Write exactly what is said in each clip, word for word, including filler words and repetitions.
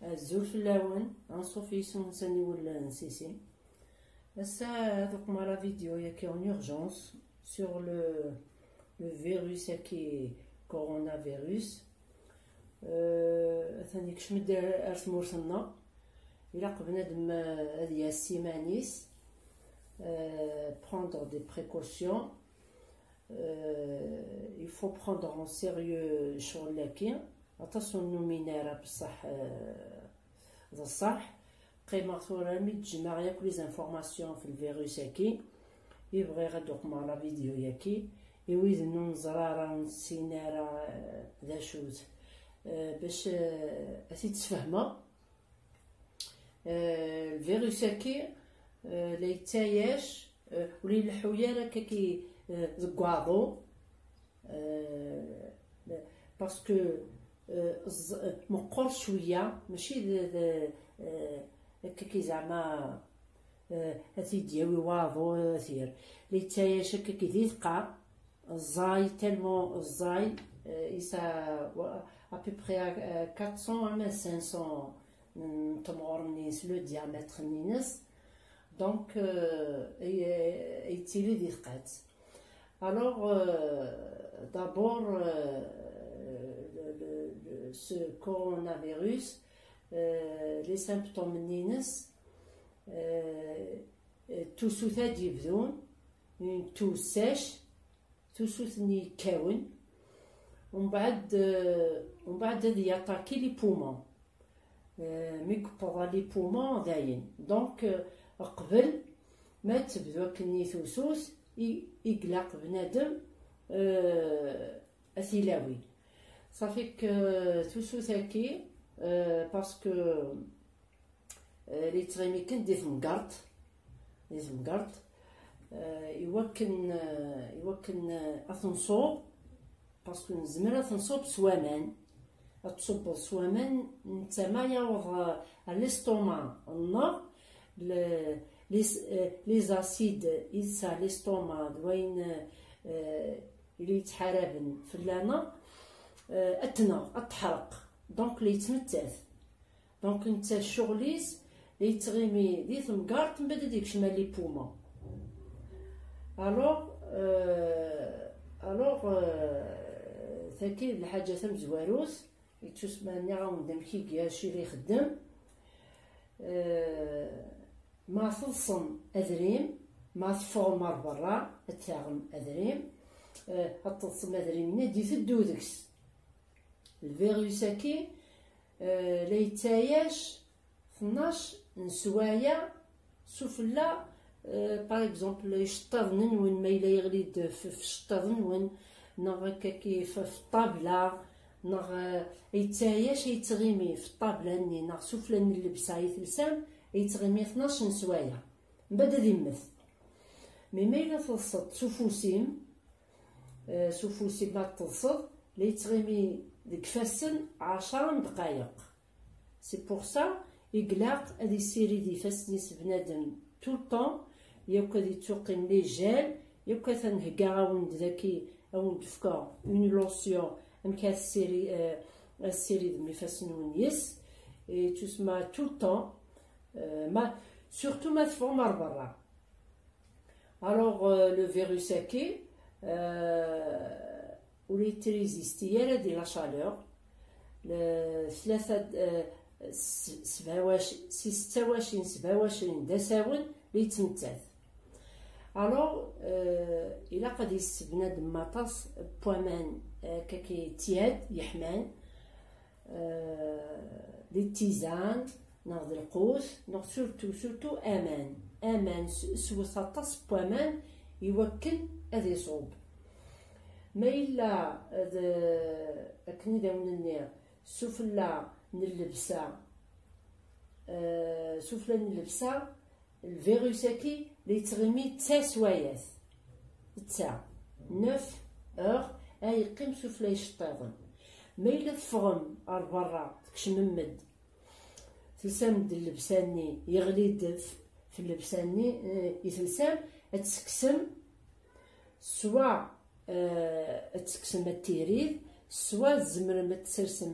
Azul fell-awen, anṣuf yis-wen s aniwel n Sisi. Ass-a ad uqmeɣ la vidéo-yagi en urgence sur le, le virus-agi, coronavirus. Euh, atan yekcem-d ar, ar tmurt-nneɣ. Ilaq bnadem, euh, ad yas s iman-is, euh, prendre des précautions. Euh, il faut prendre en sérieux ccɣel-agi. Aṭas ur numin ara, bṣaḥ, euh, d ṣṣeḥ. Qqimeɣ tura mi d-jemɛeɣ yakk les informations f lvirus-agi, i bɣiɣ ad d-uqmeɣ la vidéo-yagi i wid ur neẓra ara, ur nessin ara, euh, d acu-t, euh, bac, euh, ad t-id-sfehmeɣ. Euh, lvirus-agi, euh, la yettayac, euh, ur ileḥḥu ara akkagi, euh, deg waḍu. Euh, parce que, euh, ẓ-, meqqer cwiya, mačči d, d, euh, akkagi zeɛma, euh, ad t-id-yawi waḍu, euh, ad t-yerr. La yettayac akkagi di tqaɛ, ẓẓay, tellement ẓẓay, euh, yesɛa, euh, à peu près, euh, quatre cents à cinq cents n temɣer-nni-ines, le diamètre-nni-ines. Donc, euh, ay, ay yettili di tqaɛet. Alors, euh, d'abord, euh, le, le, le, ce coronavirus, euh, les symptômes-nni-ines, euh, tusut ad d-yebdun, une toux sèche, tusut-nni yekkawen, umbeɛd, euh, umbeɛd ad yaṭaki les poumons. Euh, mi yewweḍ les poumons, dayen. Donc, euh, qbel ma tebdu akken i tusut, i, i ilaq bnadem, euh, ad t-ilawi. Ça fait que tusut-agi, euh, parce que, euh, la yettɣimi kan di temgerḍt, di temgerḍt, euh, iwakken, euh, iwakken, euh, ad tenṣubb, parce que nezmer ad tenṣubb s waman. Ad tṣubbeḍ s waman, netta ma yaweḍ, euh, à l'estomac-nneɣ, le, les, euh, les acides i tesɛa l'estomac d wayen, euh, i la yettḥaraben fell-aneɣ, euh, ad t-tneɣ, ad t-teḥreq. Donc, la yettmettat. Donc, netta ccɣel-is, la yettɣimi di temgerḍt, mbeɛd ad yekcem ar les poumons. Alors, euh, alors, euh, tagi d lḥaǧa tamezwarut, yettusma nniɣ-awen-d amek i iga, acu i la ixeddem. Euh, ma teḍsem adrim, ma teffɣem ar berra, ad taɣem adrim, euh, ad teḍsem adrim-nni, ad d-iteddu deg-s. Lvirus-agi, euh, la yettayac tnac n sswaya sufella, euh, par exemple, iceṭṭiḍen-nwen, ma yella yeɣli-d f, f iceṭṭiḍen-nwen, neɣ akkagi f, f ṭṭabla, neɣ, euh, yettayac, yettɣimi f ṭṭabla-nni, neɣ sufella n llebsa i telsam, yettɣimi tnac n sswaya. Mbeɛd ad immet. Mi ma yella teḍseḍ s ufus-im, euh, s ufus-im ma teḍseḍ, la yettɣimi deg ifassen ɛecra n ddqayeq. C'est pour ça, i ilaq ad yessirid ifassen-is bnadem tout le temps, yakk ad yettuqqim les gels, yakk atan heggaɣ-awen-d daki, awen-d-fkeɣ une lotion, amek ad tessiri-, euh, ad tessiridem ifassen-nwen yes, et tout ça tout le temps, euh, ma, surtout ma teffɣem ar berra. Alors, euh, le virus-agi, euh, ur yettrésisti ara di la chaleur. Le, tlata, euh, s-, sebɛa wacrin, si setta wacrin, sebɛa wacrin d asawen, la yettmettat. Alors, euh, ilaq ad yessew bnadem aṭas n waman, euh, kaki tiad, yeḥman, euh, des tisanes, neɣ d lqut, neɣ surtout, surtout aman. Aman, s-, swet aṭas n waman iwakken ad iṣub. Ma yella d, akken i d awen-nniɣ, sufella n llebsa, euh, sufella n llebsa, lvirus-agi la yettɣimi d taswayat. D ta, neuf heures, ay yeqqim sufella iceṭṭiḍen. Ma yella teffɣem ar berra, tkecmem-d, telsam-d llebsa-nni, yeɣli-d f-, f llebsa-nni, eh, i telsam, ad tesseksem, swa, eh, ad tesseksem ad tirid, swa tzemrem ad tsersem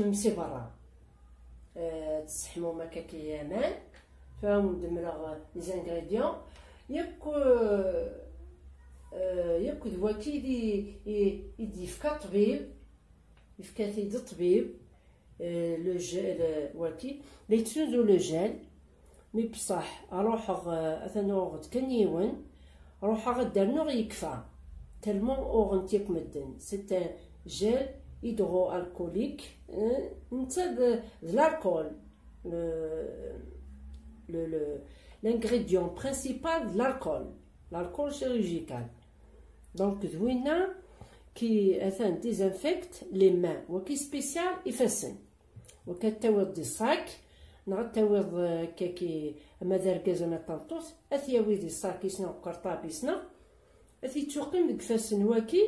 tkecmem si berra. Eh, tesseḥmum akka i aman. Tura wen-d-mleɣ les ingrédients. Yakk, eh, eh, yakk d waki i d-, i, i d-yefka ṭṭbib, yefka-t-id ṭṭbib, eh, le gel, le, waki, la yettnuzu le gel, Mi beṣṣeḥ ruḥeɣ, eh, atan uɣeɣ-d kan yiwen, ruḥeɣ ad d-rnuɣ yekfa. Tellement uɣen-t yakk medden. C'est un gel hydroalcoolique, eh, netta d, d l'alcool. Le, le, le, l'ingrédient principal de l'alcool. L'alcool chirurgical. Donc, d winna qui, atan, désinfecte les mains. Waki spécial ifassen. Waka ad tawiḍ des sacs, neɣ ad tawiḍ, eh, kaki, ama d argaz ama d tameṭṭut, ad t-yawi des sacs-is neɣ deg ukerṭab-is neɣ ad t-yettuqqim deg ifassen waki,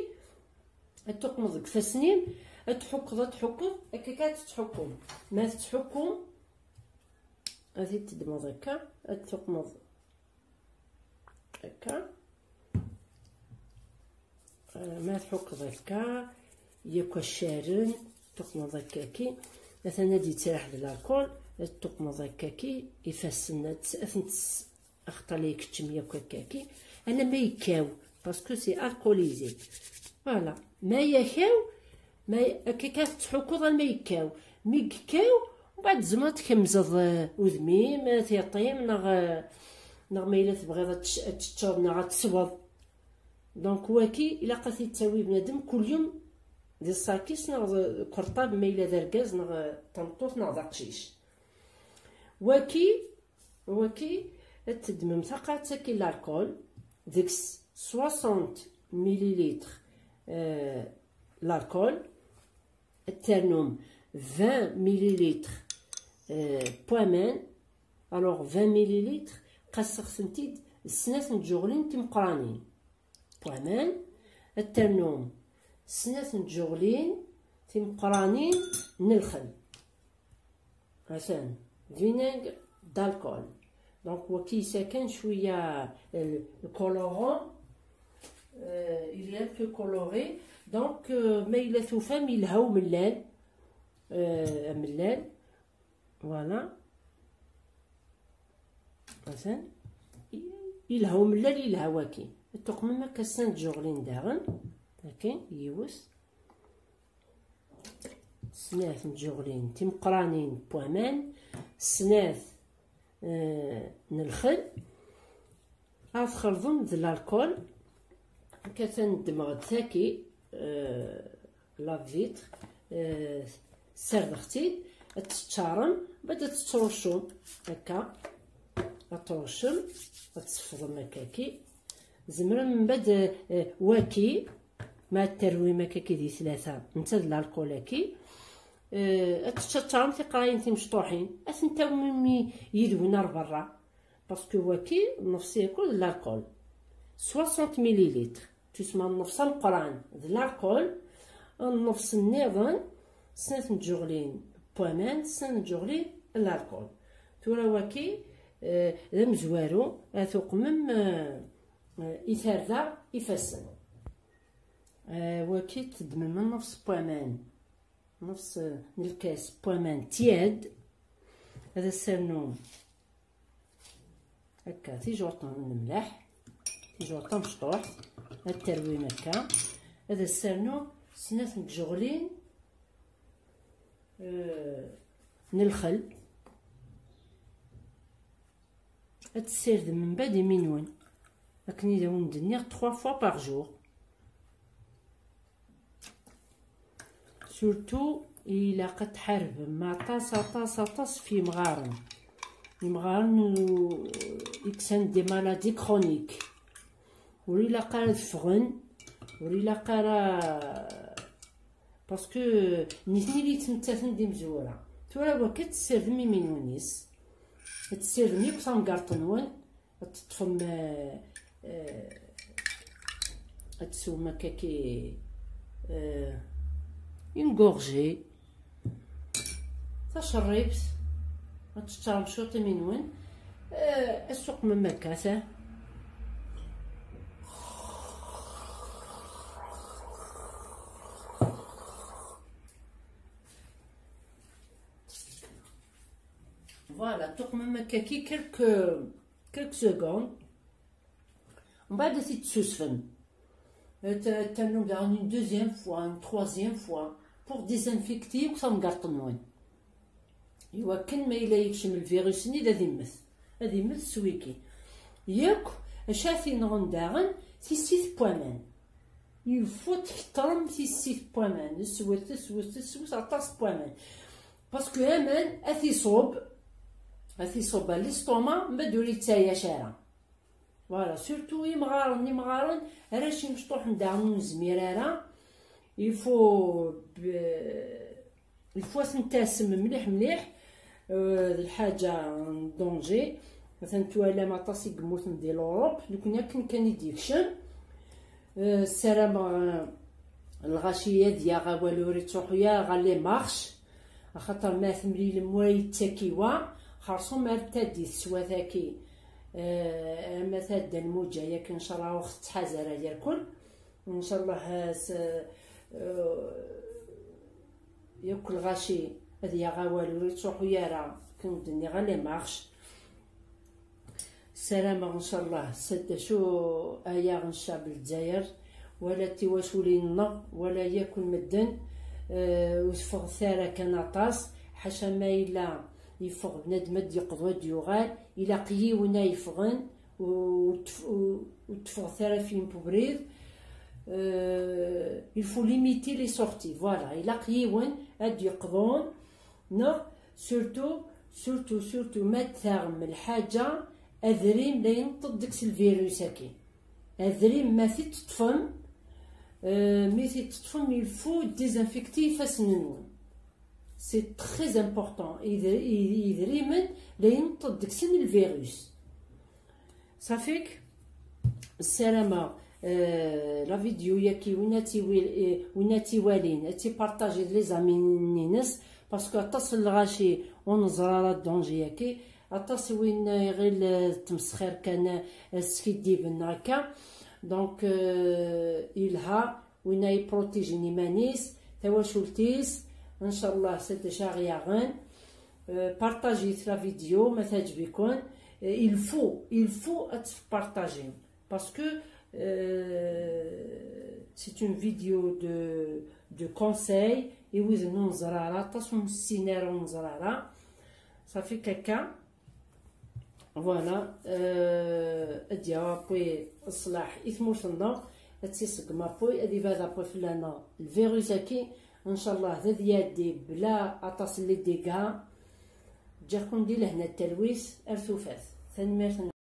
ad tuqmeḍ deg ifassen-im, ad tḥukkeḍ, ad tḥukkeḍ, akka kan ad tettḥukkum. Ma tettḥukkum, ad t-teddmeḍ akka, ad tuqmeḍ akka. Eh, ma tḥukkeḍ akka, yakk accaren, tuqmeḍ akkaki. Atan ad d-yettraḥ d l'alcool, ad tuqmeḍ akkaki, ifassen ad tt-, ad tent-, axeṭṭer la ikeččem yakk akkaki. Alamma yekkaw, parce que c'est alcoolisé. Voilà. Ma yakaw, ma y-, akka kan tettḥukkuḍ alma yekkaw. Mi yekkaw, mbeɛd tzemreḍ ad tkemzeḍ, eh, udem-im, eh, tiṭ-im, neɣ, eh, neɣ ma yella tebɣiḍ ad tec-, ad teččeḍ neɣ ad tesweḍ. Donc, waki, ilaq ad t-yettawi bnadem kul yum di ṣṣak-is, neɣ d ukerṭab, ma yella d argaz, neɣ d tameṭṭut, neɣ d aqcic. Waki, waki, ad teddmem taqaɛet-agi n l'alcool, deg-s soixante millilitres, euh, l'alcool, ad ternum vingt millilitres, euh, n waman. Alors, vingt millilitres, qaseɣ-tent-id d snat n tjeɣlin timeqqranin. N waman, ad ternum snat n tjeɣlin timeqqranin n lxel. Atan, vinaigre d'alcool. Donc, waki yesɛa kan cwiya, euh, le colorant, euh, il est un peu coloré. Donc, euh, ma yella tufam, yelha umellal, euh, amellal. Voilà. Atan. Yelha umellal, yelha waki. Tuqmem akka snat n tjeɣlin daɣen. Waki, yiwet. Snat n tjeɣlin timeqqranin n waman. Snat, eh, n lxel. Ad txelḍem d l'alcool. Akka atan ddmeɣ-d taki, euh, la vitre, euh, ssardeɣ-tt-id, ad tt-teččarem, mbeɛd ad tettruccum, akka, ad tṛuccem, ad tsefḍem akkaki. Tzemrem mbeɛd, euh, waki, ma ad terwim akkaki di tlata, netta d l'alcool-aki, euh, ad teččaččarem tiqrayin timecṭuḥin, ad tent-tawim yid-wen ar berra. Parce que waki, nnefs yakk d l'alcool. Soixante millilitres. Tusma nnefs ameqqran d l'alcool, nnefs nniḍen, snat n tjeɣlin n waman, snat n tjeɣlin n l'alcool. Tura waki, eh, d amezwaru, ad tuqmem, eh, eh, i tarda ifassen. Eh, waki teddmem nnefs n waman, nnefs, eh, n lkas n waman tiad, ad as-ternum akka, tijurṭ n lemleḥ, tijurṭ tamecṭuḥt, ad terwim akka, ad as-ternu snat n tjeɣlin, euh, n lxel, ad tessirdem mbeɛd imi-nwen, akken i d awen-d-nniɣ, trois fois par jour. Surtout, ilaq ad tḥarbem aṭas, aṭas, aṭas f yimɣaren. Imɣaren, euh, i yesɛan des maladies chroniques. Ur ilaq ara ad ffɣen, ur ilaq ara, parce que nitni i yettmettaten d imezwura. Tura waki ad tessirdem imi-nwen-is, ad tessirdem yakk tamgerḍt-nwen, ad teṭṭfem, eh, eh, ad teswem akkaki, eh, une gorgée tacerribt, ad teččarem cwiṭ imi-nwen, eh, ad tuqmem akka ta. Voilà, tuqmem akkaki quelques, quelques secondes. Mbeɛd ad t-id-tessusfem. Ad t-, ad ternum daɣen une deuxième fois, une troisième fois, pour désinfecter akk tamgerḍt-nwen. Iwakken ma yella yekcem lvirus-nni d ad immet. ad immet s wigi. Yakk, acu ara t-inɣen daɣen? Tissit n waman. Yeffud tkettrem tissit n waman, swet, swet, swet aṭas n waman. Parce que aman ad t-iṣub, ad t-iṣub ar l'estomac, ma d ur yettayac ara. Voilà, surtout imɣaren, imɣaren, arrac imecṭuḥen daɣen ur nezmir ara. Il faut, il faut ad ten-tasem mliḥ mliḥ. Euh, d lḥaǧa n danger. Atan twalam aṭas i yemmuten di l'Europe, nekkni akken kan i d-yekcem. Euh, ssarameɣ, euh, lɣaci ad yaɣ awal ur ittruḥu ara ɣer les marches, axaṭer ma temlilem wa yettak i wa, xerṣum ar taddi teswa taki, euh, ama tadda lmuǧa yakk, ncallah ur ɣ-tettḥazar ad irkul. Ncallah, euh, s-, euh, yakk lɣaci ad yaɣ awal ur ittruḥu ara, akken d-nniɣ, les marches. Ssarameɣ ncallah s d acu aya n ccab n Lezzayer, wala tiwaculin-nneɣ, wala yakk medden, euh, ur teffɣet ara kan aṭas, ḥaca ma yella yeffeɣ bnadem ad d-yeqḍu ad d-yuɣal, ilaq yiwen ay yeffɣen, ur tef-, ur, ur teffɣet ara f yimp ubrid. Euh, il faut limiter les sorties. Voilà, ilaq yiwen ad d-yeqḍun, neɣ surtout, surtout, surtout ma d-taɣem lḥaǧa, adrim la yenṭeḍ deg-s lvirus-agi. Adrim ma t-id-teṭṭfem, euh, mi t-id-teṭṭfem, il faut désinfecter ifassen-nwen. C'est très important. Idr-, i-, idrimen la yenṭeḍ deg-sen lvirus. Safik, ssarameɣ, euh, la vidéo-yaki, win ad tt-iwil-, eh, win ad tt-iwalin, ad tt-ipartaji d les amis-ines, parce que aṭas n lɣaci ur neẓra ara danger-yaki, aṭas win iɣil, euh, d tmesxir kan, euh, skiddiben akka. Donc, euh, yelha win ay protéger iman-is, tawacult-is, ncallah s d acu aɣ-yaɣen. Euh, partagez la vidéo, ma teɛǧeb-iken. Euh, il faut, il faut ad tpartagem. Parce que, euh, c'est une vidéo de, de conseil. I wid ur neẓri ara, aṭas ur nessin ara, ur neẓri ara. Safik akka. Voilà, euh, ad yaɣ apwi ṣṣlaḥ i tmurt-nneɣ, ad tt-iṣeggem apwi, ad ibɛed apwi fell-aneɣ lvirus-agi. Ncallah d ad yaddi bla aṭas n les dégâts. Ǧǧiɣ-ken di lehna d talwit, ar tufat. Tanemmirt.